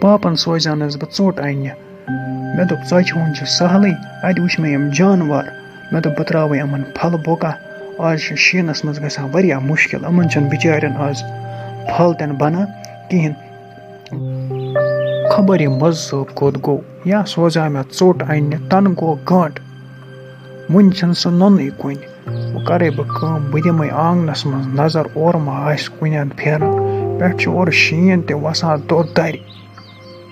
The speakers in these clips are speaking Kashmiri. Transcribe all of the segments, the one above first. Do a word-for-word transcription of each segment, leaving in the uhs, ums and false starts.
پاپَن سوزیٛانَس بہٕ ژوٚٹ اَننہِ۔ مےٚ دوٚپ، ژۄچہِ ہُنٛد چھُ سہلٕے، اَتہِ وٕچھ مےٚ یِم جانوَر۔ مےٚ دوٚپ، بہٕ ترٛاوَے یِمَن پھَلہٕ بۄکا۔ آز چھُ شیٖنَس منٛز گژھان واریاہ مُشکِل، یِمَن چھُنہٕ بِچارٮ۪ن آز پھَل تہِ نہٕ بَنان کِہیٖنۍ۔ خبر یہِ مَزٕ صٲب کوٚت گوٚو، یا سوزیٛاو مےٚ ژوٚٹ اَننہِ، تَنہٕ گوٚو گٲنٛٹہٕ، وٕنہِ چھُنہٕ سُہ نوٚنُے کُنہِ۔ وۄنۍ کَرَے بہٕ کٲم، بہٕ دِمَے آنٛگنَس منٛز نظر، اورٕ ما آسہِ کُنٮ۪ن پھیران۔ پٮ۪ٹھٕ چھُ اورٕ شیٖن تہِ وَسان دۄد دَرِ۔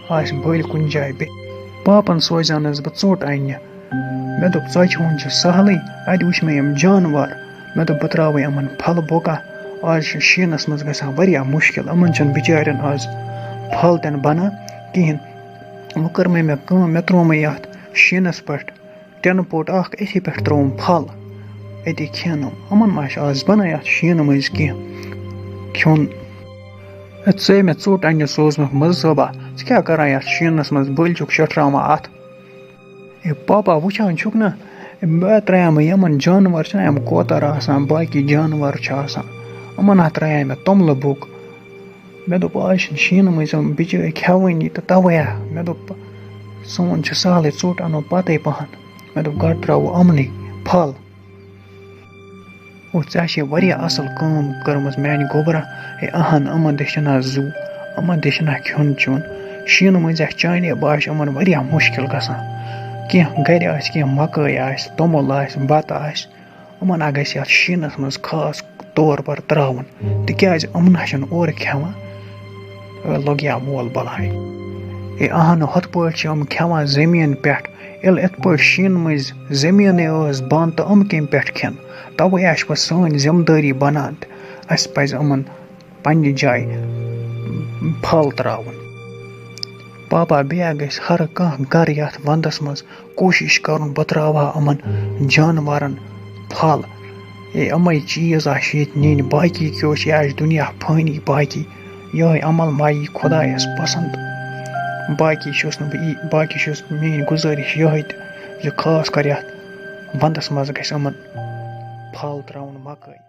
آسہِ بٔلۍ کُنہِ جایہِ بیٚیہِ۔ پاپَن سوزیٛانَس بہٕ ژوٚٹ اَننہِ۔ مےٚ دوٚپ، ژۄچہِ ہُنٛد چھُ سہلٕے، اَتہِ وٕچھ مےٚ یِم جانوَر۔ مےٚ دوٚپ، بہٕ ترٛاوَے یِمَن پھَلہٕ بۄکا۔ آز چھُ شیٖنَس منٛز گژھان واریاہ مُشکِل، یِمَن چھُنہٕ بِچارٮ۪ن آز پھَل تہِ نہٕ بَنان کِہیٖنۍ۔ وۄنۍ کٔر مےٚ، مےٚ کٲم، مےٚ ترٛوو مےٚ یَتھ شیٖنَس پٮ۪ٹھ ٹِنہٕ پوٚٹ اَکھ، أتھی پٮ۪ٹھ ترٛووُم پھَل۔ أتی کھیٚنَم۔ یِمَن ما چھُ آز بَنان یَتھ شیٖنہٕ مٔنٛزۍ کینٛہہ کھیوٚن؟ ہے، ژٕ ہے مےٚ ژوٚٹ اَننہِ سوزمَکھ مَزٕ صٲبا، ژٕ کیٛاہ کَران یَتھ شیٖنَس منٛز؟ بٔلۍ چھُکھ شِٹھراوان اَتھ۔ ہے پاپا، وٕچھان چھُکھ نہ، مےٚ ترٛایاو مےٚ یِمَن جانوَر چھِنہ، یِم کوتَر آسان، باقٕے جانوَر چھِ آسان، یِمَن ہا ترٛایاو مےٚ توٚملہٕ بُک۔ مےٚ دوٚپ، آز چھِنہٕ شیٖنہٕ مٔنٛزۍ یِم بِچٲرۍ کھٮ۪وٲنی تہٕ تَوَے ہا۔ مےٚ دوٚپ، سون چھُ سہلٕے، ژوٚٹ اَنو پَتَے پَہَن۔ مےٚ دوٚپ، گۄڈٕ ترٛاوو یِمنٕے پھَل۔ او، ژےٚ چھے واریاہ اَصٕل کٲم کٔرمٕژ میٛانہِ گوٚبرا۔ ہے اَہَن، یِمَن تہِ چھِنہ زُو، یِمَن تہِ چھِنہ کھیوٚن چیوٚن۔ شیٖنہٕ مٔنٛزۍ آسہِ چانے باسہِ یِمَن واریاہ مُشکِل گژھان۔ کینٛہہ گَرِ آسہِ، کینٛہہ مَکٲے آسہِ، توٚمُل آسہِ، بَتہٕ آسہِ، یِمَن ہا گژھِ یَتھ شیٖنَس منٛز خاص طور پر ترٛاوُن، تِکیٛازِ یِم نہ چھِنہٕ اورٕ کھٮ۪وان۔ اے، لوٚگ یا وول بَلاے۔ اے، اَہَن، ہُتھ پٲٹھۍ چھِ یِم کھٮ۪وان زٔمیٖن پٮ۪ٹھ۔ ییٚلہِ یِتھ پٲٹھۍ شیٖنہٕ مٔنٛزۍ زٔمیٖنٕے ٲس بنٛد تہٕ یِم کَمہِ پٮ۪ٹھ کھٮ۪ن؟ تَوَے آسہِ پَتہٕ سٲنۍ ذِمہٕ دٲری بَنان تہٕ اَسہِ پَزِ یِمَن پنٛنہِ جایہِ پھل ترٛاوُن۔ پاپا، بیٚیہِ گژھِ ہر کانٛہہ گَرٕ یَتھ وَنٛدَس منٛز کوٗشِش کَرُن، بہٕ ترٛاوہا یِمَن جانوَرَن پھل۔ اے، یِمَے چیٖز آسہِ ییٚتہِ نِنۍ، باقی کیٛاہ چھِ، یہِ آسہِ دُنیا فٲنی، باقی یِہوٚے عمل ما یی خۄدایَس پَسنٛد۔ باقی چھُس نہٕ بہٕ یی، باقی چھُس میٛٲنۍ گُزٲرِش یِہوٚے تہِ زِ خاص کر یَتھ وَنٛدَس منٛز گژھِ یِمَن پھل ترٛاوُن، مَکٲے۔